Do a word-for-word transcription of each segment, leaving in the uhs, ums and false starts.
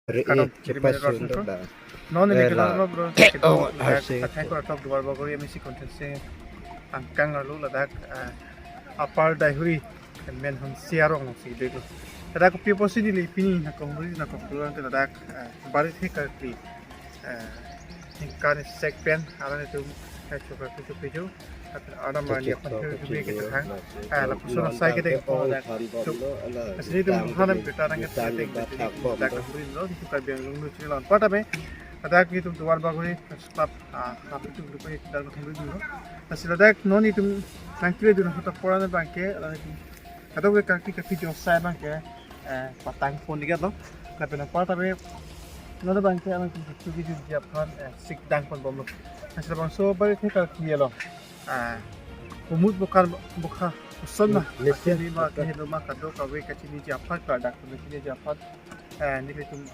Kadam chiri mene ros nusro. Non ini kita lo bro. Oh, kita asik. Athai ko atok Duarbagori M A C constituency angkang arlo ladak, eh, Upper Daihuri, Menhonse arong si dek lo. Ladak kopi apotsi neli pini nangkok beri nangkok pulang te ladak, eh, Barithe Karkli, eh, ningkan isi pen alanglitum, eh, chokak kecho kecho. Adam mani akhon kiri kiri kita thang. Ah, lapuson asai kita ko dak. Asini tum hanam kita nang kita dak beri lo, itu Karbi Anglong nu chiri lon. Pada me, dak itum Duarbagori, stop, ah, tapi itum lupa kita nang beri lo. Asila dak non itum nangkiri dun hotak pora na bangke, lalu kadokave karkli kapi jo sai bangke, eh, patang pon digat lo. Lapen apar tapi non bangke alang tum kecho kejunji aphan, eh, sikdang pon bom lo. Asila bangso Barithe Karkli lo. Ah, umut bukan buka uson na. Nisi. Asini ma kehelo ma kadokave kachiniji aphan, kadak kachiniji aphan. Eh, nelitum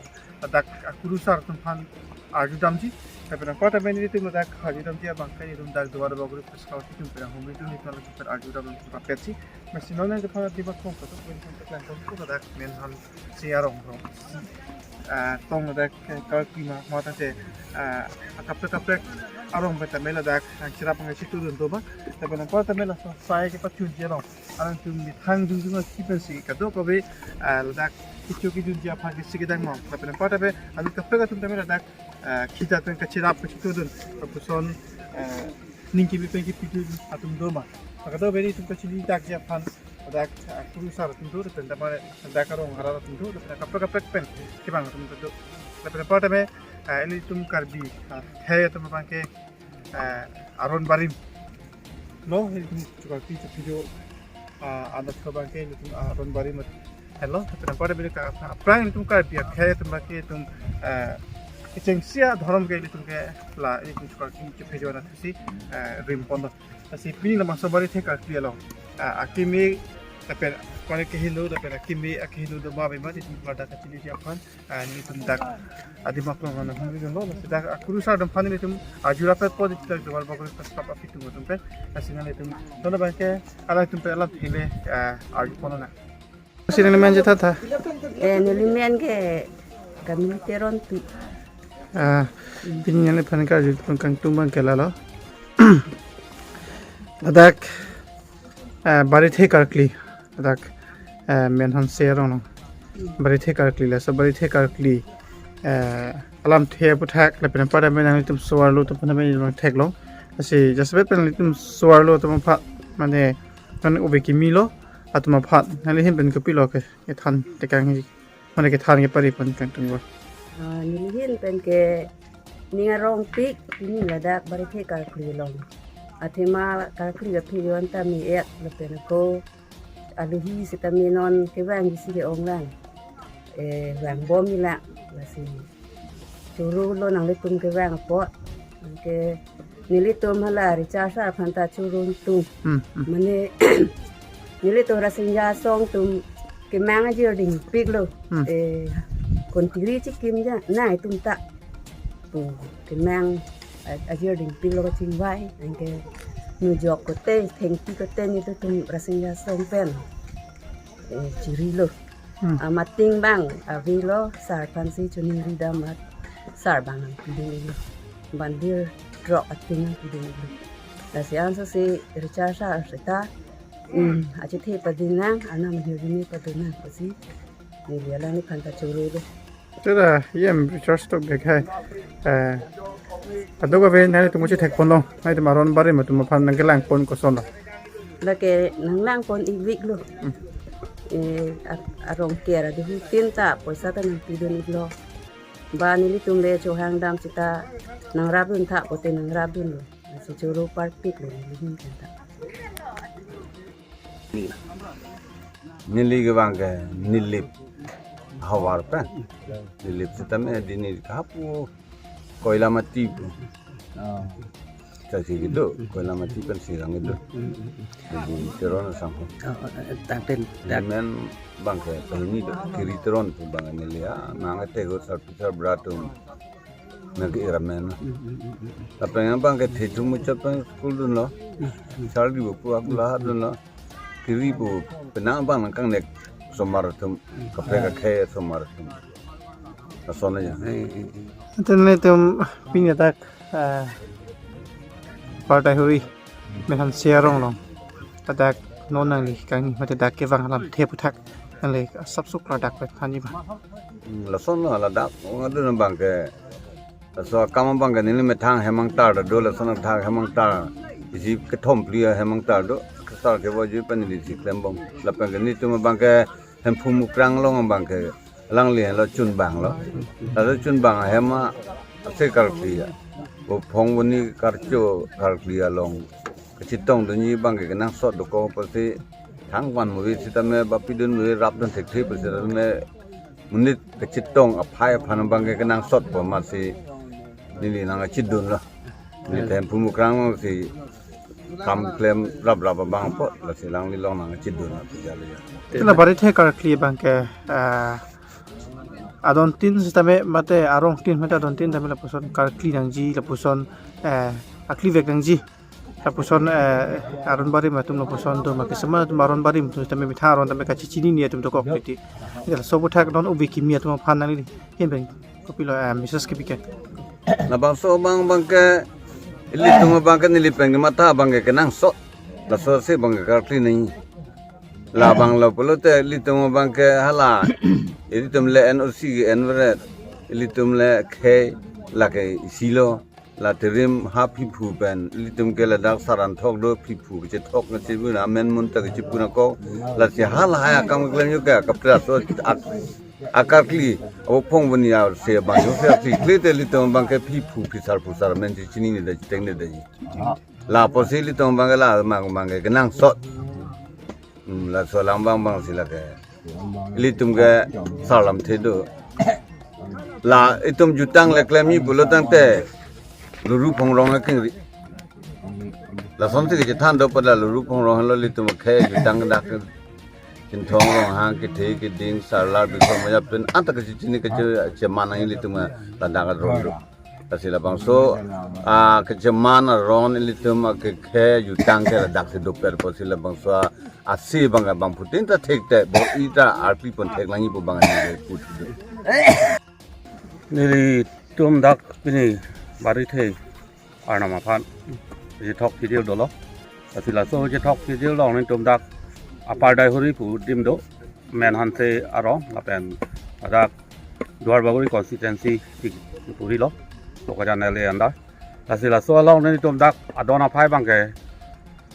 dak akurusar atum aphan arjudamji. Tapi nang kota meni nelitum dak arjudamji abang kan nelitum dak Duarbagori Press Club itum pen humri itum nelitum dak arjudam rapetsi. Masi non nelitum dak dibat kong katok pen kong teklan kong katok dak Menhonse arong bro. Ah, tong dak Karkli ma mata se, ah, kaprek kaprek arong pen ta mela dak, ah, chirap ngai situ dun do ba. Tapi nang kota mela sai kepachunji arong. Alang tum methang jung jung aki pensi kadokave, ah, ladak kecho kejunji aphan ke sikdang ma. Lapen apar tapi alu kaprek atum tame ladak, ah, kita pen kachirap kachito dun. Lapuson, ah, ning kimi pen kipi dun atum do ma. Kadokave nelitum kachini dakji aphan ladak, ah, kurusar atum do, lapen tame ladak arong arat atum do, lapen kaprek kaprek pen kevang atum do. Lapen apar tame, ah, nelitum Karbi, ah, khei atum aphan ke, eh, aron barim. Lo, itum chokak kecho kecho, ah, adat ko bangke itum aron barim. Helo, itum pada beli ka aphrang itum Karbi akhei itum bangke itum, eh, kechengsi adhorom ke itum ke la itum chokak kecho kecho adat si, eh, rim pon lo. Lasi pini labangso Barithe Karkli lo. Ah, akimi, lapen kone kehelo, lapen akimi, akehelo do ma bima itum pada kachiniji aphan. Ah, nelitum dak adim aklong nang humri dun lo, lasi dak akurusar atum aphan nelitum arju rapet po di dak Duarbagori Press Club apitum atum pen, lasi nelitum non bangke alanglitum pen alam thile, ah, arju pon lo na. Lasi neli men je tha tha. Eh, neli men ke Kamini Teronpi. Ah, pini neliphan karju pon kangtung bangke lalo. Ladak, ah, Barithe Karkli. Ladak, eh, Menhonse arong lo. Barithe Karkli laso Barithe Karkli, eh, alamthe aphuthak lapen apar tame nanglitum so-arlo atum aphan tame nangthek lo. Lasi jasemet pen nanglitum so-arlo atum aphan mane non ove kimi lo atum aphan nangli ahin pen kopilo ke kethan tekangji. Mane kethan kepari pon kangtung lo. Ah, neli ahin pen ke ning arongpik, pini ladak Barithe Karkli along. Athema karkli aphi yon ta me-et lapen ako aluhi sitame non kevangji si ke-ong lang. Eh, vang bom ni lang. Lasi choro lo nanglitum kevang apot. Anke nelitum hala Richard sir aphan ta choro tung. Hmm, hmm. Mane nelitum Rasinja Song atum kemang ajir dingpik lo. Hmm. Eh, kontiri chikim ja, na itum ta pu kemang, eh, ajir dingpik lo kachingvai, anke nujok kote, thengpi kote nelitum Rasinja Song pen, eh, chiri lo. Hmm. Amating bang avelo, sar aphansi choningri dam at, sar bang nangpidun lo. Bandir drok ating nangpidun lo. Lasi ansose Richard sir seta, hmm, achethe padun nang, anam hirjini padun nang pusi neli alangliphan ta choro lo. Tera, iem Richard stok bek hai. Eh, kadokave nanglitum muchithek pon lo, nanglitum aron barim atum aphan nangkelang pon koson lo. Lake nanglang pon ivik lo. Hmm. Eh, a-, arong ker aduhu tin ta poisa ta nangpidun-ik lo. Ba nelitum le chohang dam seta nangrapdun tha pote nangrapdun lo. Lasi choro parpik lo neli ahin pen ta. Neli kevang ke Nilip havar pen. Nilip sitame dini kapu Koilamati pu. Oh. Kasi kedo, Koilamati pen sirang kedo. Hmm, hmm, hmm. Jadi Teron asam. Oh, oh, eh, tangten, tang- Men bang ke pahini do, kiri Teron pu bang neli ya, nang ate go sar pisar bra atum. Nang ke iramen. Hmm, hmm, hmm, hmm. Tapi yang bang ke thetu muchot pen school dun lo. Hmm, hmm. Sar di buku aku lahar dun lo. Kiri pu penang bang nang kangnek osomar atum, kaprek kakhei osomar atum. Lason ya. Ante nanglitum pini dak, eh, Pardai Hori Menhanse arong along, dak non nangli kangni mate dak kevang alamthe aputhak nangli asapso klardak pen thanji ma? Hmm, lason lo, ladak ong adun abang ke, laso akam abang ke neli methang hem angtar ta do, lason athak hem angtar isi kethom phli ahem angtar do, kesar kevoiji pen neli si klembom. Lapen ke nelitum abang ke Hemphu Mukrang along abang ke alangli henlo chunbang lo. Laso chunbang ahem ase karkli ya, bophong boni karcho karkli along kachetong dunji abang ke kenangsot dokok pusi thangvan movi sitame bapidun movi rapdun thekthe pusi tame monit kachetong aphai aphan abang ke kenangsotpo amatsi neli nangkachedun lo. Neli Hemphu Mukrang along si kam klem raprap abang apot, lasi alangli along nangkachedun lo puja lo ya. Ante la Barithe karkli abang ke, ah, adontin sitame mate arongtin mate adontin tame lapuson karkli nangji, lapuson, eh, akli vek nangji, lapuson, eh, aron barim atum lapuson atum, ma kesema atum aron barim atum tame methang aron tame kachechinine atum dokok titi. Ante laso aputhak non ove kimi atum aphan nangli hin pen kopilo, eh, message kepi ke? Labangso abang abang ke ilitum abang ke neli pen kematha abang ke kenangsot. Laso si abang ke karkli nangji. Labang lo pulote ilitum abang ke hala, ilitum le N O C ke enveret, ilitum le khei lake isi lo, la terim ha phiphu pen ilitum ke ladak saran thok do, phiphu kachethok nangchebu na amen mun ta kachepu nangkok, lasi halahai akam keklem yo ke kaprek laso ak-, akarkli, abophong boni arse abang yo se akli kle te ilitum abang ke phiphu phisar phusar amen chechinine da, cheteng ne daji. Lapusi ilitum abang ke la mang abang ke kenangsot. Hmm, laso alam abang abang si lake ilitum ke sar alamthe do. La itum jutang le klemji pulo tangte Luru Phongrong akengri. Lasonsi kachethan do pada Luru Phongrong lo, ilitum khei jutang dak Chinthong, Ronghang, Kethe, Keding, Sarlar, Bikrom, Maya pen anta kachechini kacheman nangji ilitum ladak aron do. Lasi labangso, ah, kacheman aron ilitum akhei jutang ke ladak si dopet pusi labangso, ah, asi abang abang phutin ta thekte, bo ita arpi pon thek nangji pu abang ani put. Nelitum dak pini Barithe arnam aphan kachethok kejir dolo. Lasi laso kachethok kejir along nelitum dak Pardai Hori pu adim do, Menhanse arong, lapen dak Duarbagori constituency si puri lo, Bokajan L A under. Lasi laso along nelitum dak adon aphai abang ke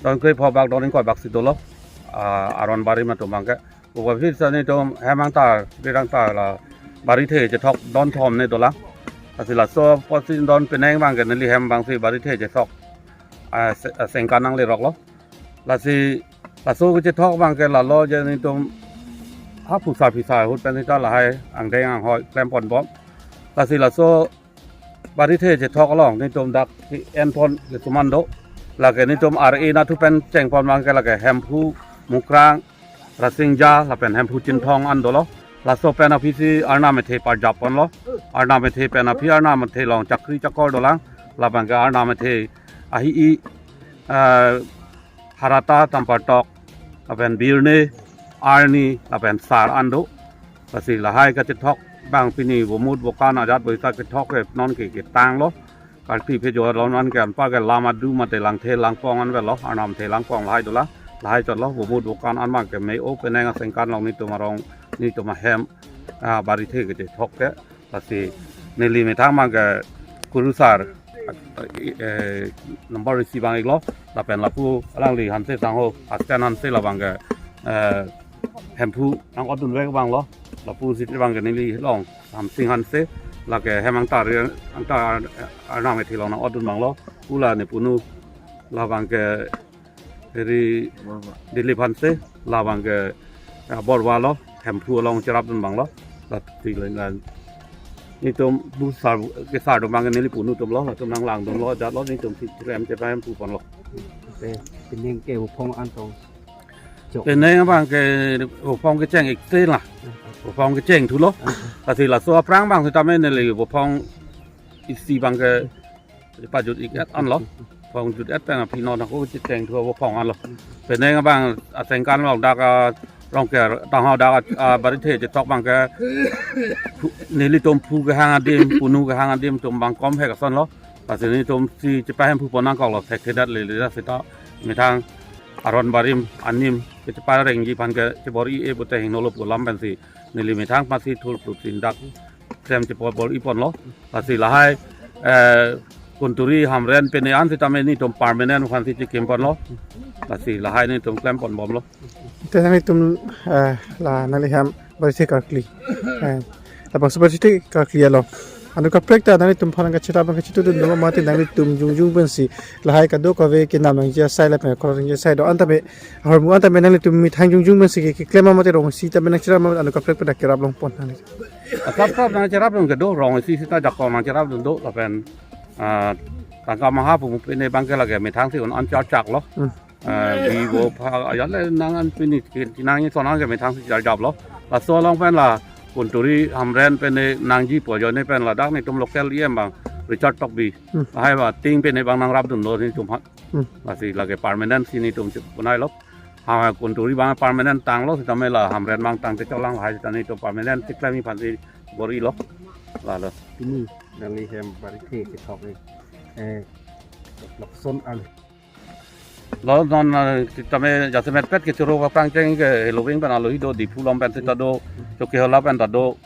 don krepho bak don ingkoi bak si dolo, ah, aron barim atum abang ke. Upa phir sa nelitum hem angtar, bir angtar la Barithe kachethok don thom ne dolang. Lasi laso apotsi don penang abang ke neli hem abang si Barithe kachethok, ah, se-, ah, sengkan nanglerok lo. Lasi laso kachethok abang ke lalo je nelitum ha phusar phisar ahut pen sita lahai angdeng anghoi klem ponbom. Lasi laso Barithe kachethok along nelitum dak si en pon kesuman do. Lake nelitum R A nathu pen cheng pon abang ke lake Hemphu Mukrang, Rasingja lapen Hemphu Chinthong an dolo. Laso pen aphi si arnam athe parjap ponlo. Arnam athe pen aphi arnam athe along chakri chakor dolang. Labang ke arnam athe ahi-i, eh, Harata, Tampartok, lapen Birne, Arni, lapen Sar an do. Lasi lahai kachethok abang pini bomut bokan ajat boisa kethok ke non ke ketang lo. Karkli phejo along an ke anpar ke lam adu mate langthe langpong an avelo, arnam athe langpong lahai dolang, lahai chotlo, bomut bokan an abang ke me-o penang asengkan along nelitum arong, nelitum ahem, ah, Barithe kachethok ke. Lasi neli methang abang ke kurusar, eh, number isi abang iklo, lapen lapu alangli Hanse sangho, Asten Hanse labang ke, eh, Hemphu nang-otdun vek abang lo, lapusi abang ke neli long Samsing Hanse, lake hem angtar, angtar arnam athe along nang-otdun abang lo, pu la ne punu labang ke Heri Dilip Hanse, labang ke, ah, Borwa lo, Hemphu along cherapdun abang lo, lasi la nelitum dusar kesar atum abang ke neli punu atum lo, latum nanglangdun lo, jat lo, nelitum si rem chepa Hemphu pon lo. Ante penang ke bophong an tong. Penang abang ke bophong kecheng ik te la. Bophong kecheng thu lo. Lasi laso aphrang abang sitame neli bophong isi abang ke pajut ik-et an lo. Bophong jut-et pen aphi non ako kecheng thu bophong an lo. Penang abang asengkan along dak, ah, Rongker tangho dak, ah, Barithe chetok abangke phu-, nelitum phu kehang adim, punu kehang adim atum abang komhek asonlo. Lasi nelitum si chepahemphu pon nangkoklo, thekthedet lele seta methang aron barim anim kecheparengji aphan ke chebor-i-e pute hingno lo pu alam pensi neli methang pensi thur pru tin dak klem chepor bor-i ponlo. Lasi lahai, eh, Kunturi Hamren pen an sitame nelitum permanent aphansi chekim ponlo. Lasi lahai nelitum klem pon bomlo. Te nanglitum, eh, la nangli hem Barithe karkli. Eh, labangso Barithe karkli along, anu kaprek ta nanglitum aphan kacherap kachitu dun dun mati nanglitum jongjong pensi lahai kadokave kenam nangji asai lapen khorang nangji asai do-an tame, ahormu an tame nanglitum methang jongjong pensi ke, keklem mati, rong isi tame nangcherap mati, anu kaprek pen kerap long pon nangli. Asap sap nangcherap long kedo, rong isi sita jakong nangcherap dun do lapen, ah, tangka maha pu pine abangke lake methang si un an char chak lo. Hmm. Ah, Vivo pha ayan le nang an pini ki, kinang ni sonang ke methang si char jap lo. Laso along pen la Kunturi Hamren pen ne nangji pu ajoine pen ladak nelitum local E M abang Richard Tokbi. Hmm. Lahai abang ting pen ne abang nangrap dun lo nelitum aphan. Hmm. Lasi lake permanent si nelitum chep punai lo. Ha, Kunturi abang permanent tanglo sitame la Hamren abang tangte cholang lahai sita nelitum permanent cheklem aphansi bor-ilo. Lalo. Pini nangli hem Barithe kethok ni, eh, lokson al. Lo non, eh, sitame jasemet pet kechoro kaprang cheng ke heloving pen alohi do, Diphu along pen sita do, Chokihola pen ta do,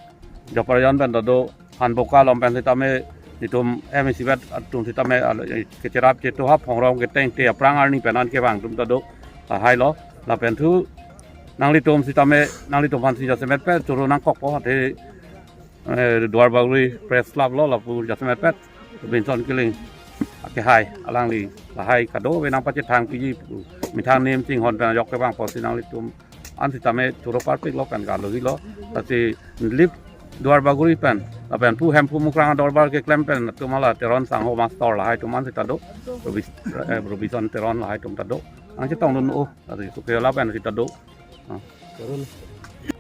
Japrayon pen ta do, Hanboka along pen sitame nelitum M E C bet atum sitame alo, eh, kecherap chetuhap hongrong ketengte aphrang arni pen an kevang atum ta do. Lahai lo, lapen thu nanglitum sitame nanglitum aphansi jasemet pen choro nangkokpo, athe, eh, Duarbagori Press Club lo lapu jasemet pet Robinson Killing akehai alangli lahai kadokave nangpachethang piji pu methang nem chinghon pen ajok kevang apotsi nanglitum an sitame choro parpik lo pen kalohi lo. Lasi lip Duarbagori pen lapen pu Hemphu Mukrang adorbar keklem pen atum hala Teron Sangho Master lahai atum an sita do, Robis-, eh, Robinson Teron lahai atum ta do. Nangchetong dun o, lasi Chokihola pen sita do. Ah. Teron.